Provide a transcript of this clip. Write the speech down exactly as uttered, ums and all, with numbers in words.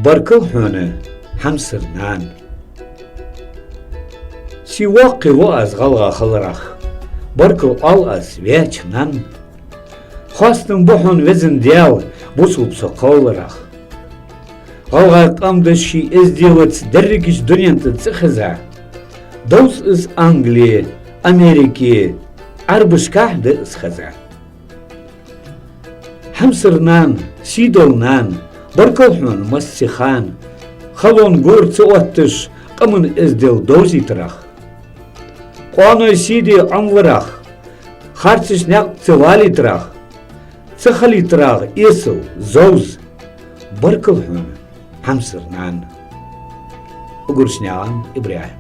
Баркал хьона, хьамсара нана. Сий воккхий ва аз гӀалгӀа хиларах, баркал оал аз ваьча нанна. Хоастам ба хьона, Веза Даьла, бусалба со кхолларах. ГӀалгӀай къам да ший эзделаца дерригача дунен тӀа цӀи хеза. Довз из Англе, Америке, Ӏарбашкахь да из хеза. Хьамсара нана, сийдола нана, баркал хьона массе хана, халон гора ца отташ, къаман эздел довзийтарах. Къоаной сий де Ӏомаварах, харцача наькъа ца валийтарах, ца хилийтарах эсала, зовза. Баркал хьона, хьамсара нана. Угуршнаькъан ИбрахӀим.